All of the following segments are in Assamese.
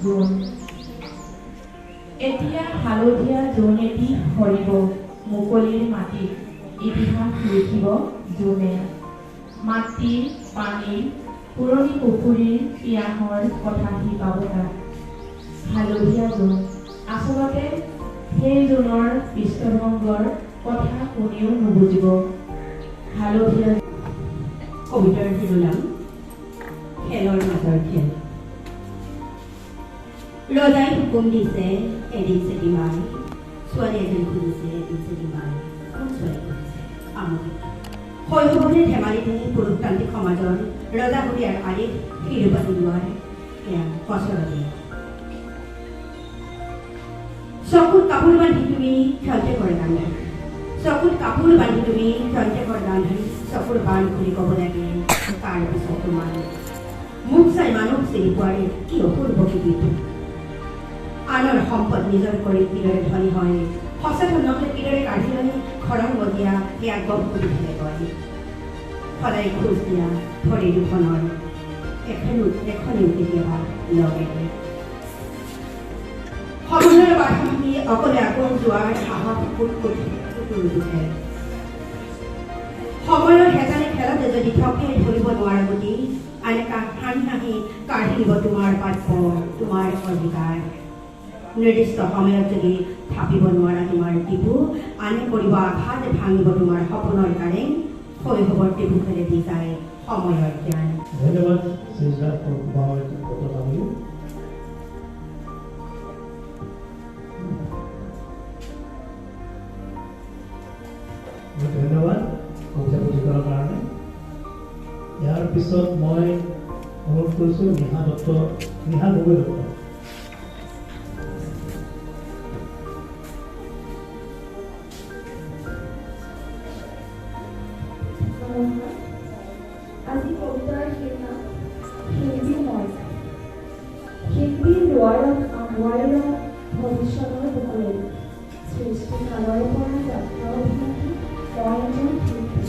জোন। এতিয়া হালধীয়া জোন এটি সৰিব মুকলিৰ মাটিত, ইতিহাস লিখিব জোনে। মাটিৰ, পানীৰ, পুৰণি পুখুৰীৰ পিয়াহৰ কথা সি পাব তাত। হালধীয়া জোন, আচলতে সেই জোনৰ পৃষ্ঠভংগৰ কথা কোনেও নুবুজিব। হালধীয়া কবিতাৰ শিৰোনাম খেলৰ মাজৰ খেল। ৰজাই হুকুম দিছে এদিন চেদি মাই, ছোৱালী এজনী খুজিছে এদিন চেদি মাই। কোন ছোৱালী খুজিছে? আমুক। শৈশৱতে ধেমালিতে পুৰুষতান্ত্ৰিক সমাজৰ ৰজাঘৰীয়াৰ আলিত শিৰোপাতি লোৱাৰ এয়া কচৰতীয়া। চকুত কাপোৰ বান্ধি তুমি ক্ষন্তেকৰ গান্ধাৰী, চকুত কাপোৰ বান্ধি তুমি ক্ষন্তেকৰ গান্ধাৰী, চকুৰ বান্ধ খুলি ক'ব লাগে তাৰ পিছত তোমাৰ মুখ চাই মানুহ চিনি পোৱাৰে কি অপূৰ্ব কৃতিত্ব। আনৰ সম্পদ নিজৰ কৰি কিদৰে ধনী হয়, সচেতন নহ'লে কিদৰে কাঢ়ি লয় ঘৰৰ মজিয়া, সেয়া গম সুবিধাৰে কয়। সদায় খোজ দিয়া ভৰি দুখনৰ এখনো এখনেও কেতিয়াবা লগে। সময়ৰ বাধা ভাঙি অকলে আগুৱাই যোৱাৰ সাহস কুট কুট দুখে। সময়ৰ হেতালি খেলতে যদি থপিয়াই ধৰিব নোৱাৰা গতি, এনেকা হাঁহি হাঁহি কাঢ়ি নিব তোমাৰ প্ৰাপ্য, তোমাৰ অধিকাৰ। নিৰ্দিষ্ট সময়ত যদি থাপিব নোৱাৰা তোমাৰ টিপু, আনে কৰিব আঘাত, ভাঙিব তোমাৰ সপোনৰ কাৰেং। শৈশৱৰ টিপু খেলে দি যায় সময়ৰ জ্ঞান। ধন্যবাদ শ্ৰীজাত দত্ত। ধন্যবাদ কবিতা পুথি কৰাৰ কাৰণে। ইয়াৰ পিছত মই অনুৰোধ কৰিছোঁ নিহা দত্ত, নিহা গগৈ দত্ত। নমস্কাৰ। আজি কবিতাৰ শিৰোনাম শিল্পী মই। শিল্পীৰ দুৱাৰত আগুৱাই ৰওঁ ভৱিষ্যতৰ বুকুলৈ। সৃষ্টিকালৰে পৰা যাত্ৰা অভিমুখী মই এজন শিল্পী।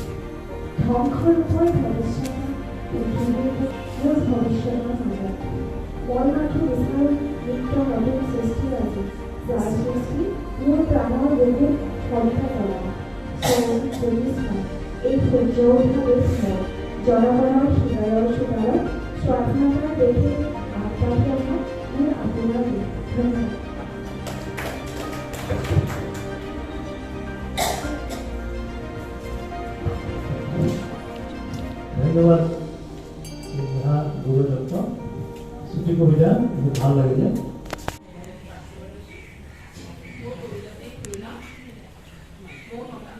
ধ্বংসৰূপৰ ভৱিষ্যত পৃথিৱীৰ মোৰ ভৱিষ্যতৰ মাজত মই মাথো বিচাৰোঁ নিত্য নতুন সৃষ্টিৰাজি, যাৰ সৃষ্টি মোৰ প্ৰাণৰ বুকুত কণিকা পেলায়। স্বয়ং জ্যোতিষ্মান এই সূৰ্য উঠা দেশ মোৰ, জনগণৰ হৃদয়ৰ চোতালত স্বাধীনতাৰ দেশে আগবাঢ়ি অহা মোৰ আপোনাৰ দেশ। ধন্যবাদ। ধন্যবাদ নিহা গগৈ দত্ত। চুটি কবিতা, বহুত ভাল লাগিলে। মোৰ কবিতাটিৰ শিৰোনাম মৌনতা।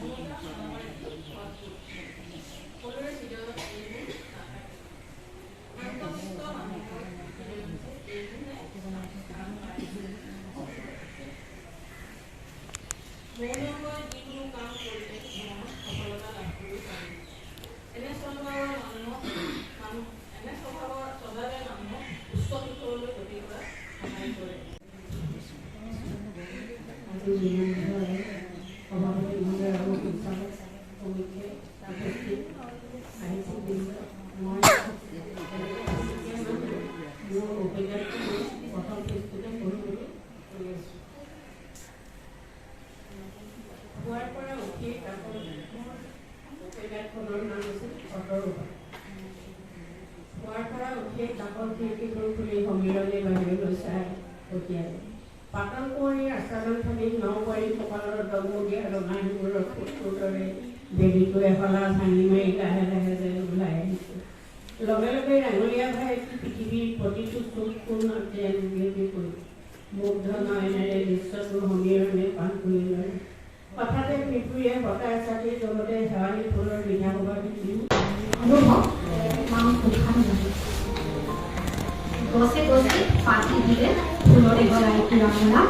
মৌনতা আমাৰ এটি অদ্ভুত। সকলোৰে হৃদয়ত এইবোৰ নাথাকে। শান্তশিষ্ট মানুহৰ হৃদয়ত এই গুণে স্থান পায়। মৌন হৈ যিকোনো কাম কৰিলে জীৱনত সফলতা লাভ কৰিব পাৰি। এনে স্বভাৱৰ মানুহক মানুহ এনে স্বভাৱে মানুহক উচ্চ শিখৰলৈ গতি কৰাত সহায় কৰে। আজি জুবিন সভাপতি মহোদয় আৰু সঞ্চালক প্ৰমুখ্যে উপস্থিত আহিছিল বৃন্দ, মই মোৰ উপন্যাসটো মই প্ৰথম পেজটোতে পঢ়ি বুলি কৈ আছোঁ। শোৱাৰ পৰা উঠি কাষৰ, মোৰ উপন্যাসখনৰ নাম আছিল অতৰুৱা। শোৱাৰ পৰা উঠিয়ে কাষৰ খিৰিকীখন খুলি সমীৰণে বাহিৰলৈ চাই পঠিয়ালে। পাতল কুঁৱৰীৰ আচ্ছাদন ফালি নবোৱাৰী কপালৰ দগমগীয়া ৰঙা শিঙুৰৰ ফুটটোৰ দৰে বেলিটোৱে শলা ভাঙি মাৰি লাহে লাহে যেন ওলাই আহিছে। লগে লগে ৰাঙলীয়া ভাইটি পৃথিৱীৰ প্ৰতিটো চুক কোণত যেন বিয়পি পৰিল। মুগ্ধ নয়নেৰে দৃশ্যটো সমীৰণে পান কৰি ল'লে। হঠাতে ফুৰফুৰীয়া বতাহ এচাটিৰ লগতে শেৱালি ফুলৰ মিঠা সুবাসে অনুভৱ নাম সুখানুভূতি। গছে গছে পাতি দিলে ফুলৰে গলাই ৰঙা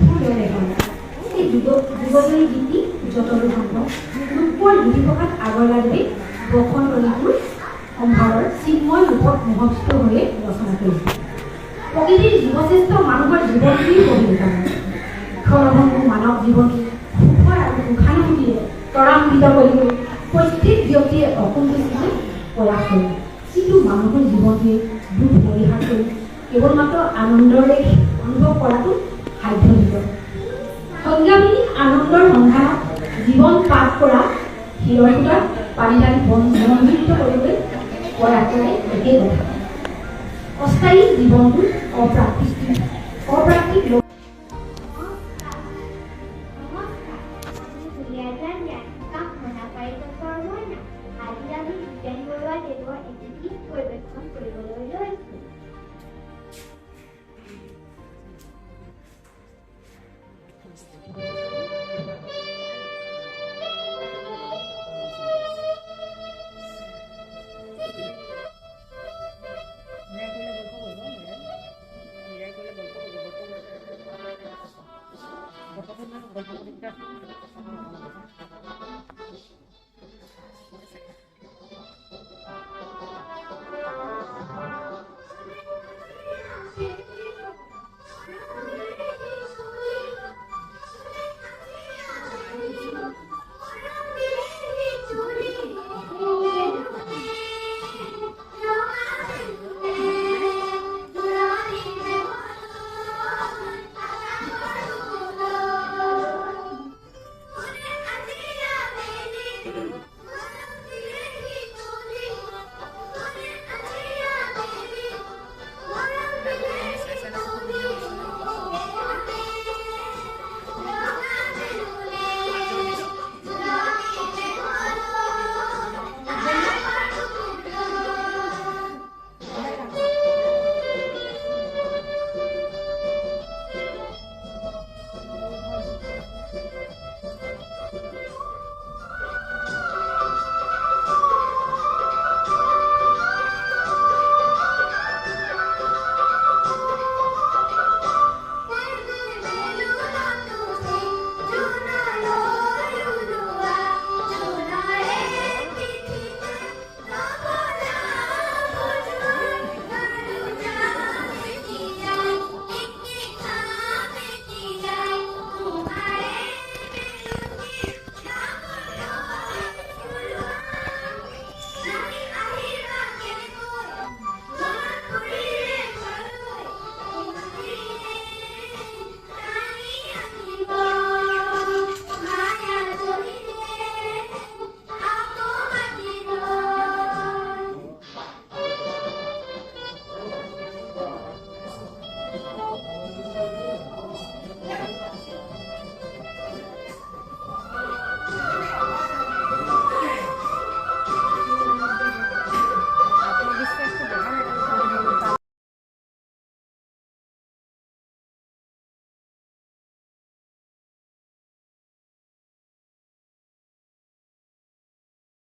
ফুলৰে গলা। এই যুগজয়ী গীতি যতৰো সম্ভৱ ৰূপৰ জ্যোতিপ্ৰসাদ আগৰৱালাদেৱে বসন্ত ঋতুৰ সম্ভাৰৰ চিন্ময় ৰূপত মোহস্ত হৈয়ে ৰচনা কৰিছিল। প্ৰকৃতিৰ জীৱশ্ৰেষ্ঠ মানুহৰ জীৱনটোৱেই কবিতা। ক্ষণভংগুৰ মানৱ জীৱনটো সুখৰ আৰু সুখানুভূতিৰে ত্বৰান্বিত কৰিবলৈ প্ৰত্যেক ব্যক্তিয়ে অসন্তুষ্টিতে প্ৰয়াস কৰে, কিন্তু মানুহৰ জীৱনটোৱে দুখ পৰিহাৰ কৰি কেৱল মাত্ৰ আনন্দৰে অনুভৱ কৰাটো সাধ্যতীত। সংজ্ঞাবিহীন আনন্দৰ সন্ধানত জীৱন পাঠ কৰা শিলৰ খুঁটাত পানী ঢালি বন্ধুত্ব কৰিবলৈ প্ৰয়াস কৰাই একেই কথা। অস্থায়ী জীৱনটো অপ্ৰাকৃতিক অপ্ৰাকৃতিক। নমস্কাৰ, আমি দুলীয়াজান জ্ঞানবিকাশ মনা পাৰিজাতৰ মইনা। আজি আমি ভূপেন বৰুৱা দেৱৰ এটি গীত পৰিৱেশন কৰিবলৈ লৈছোঁ।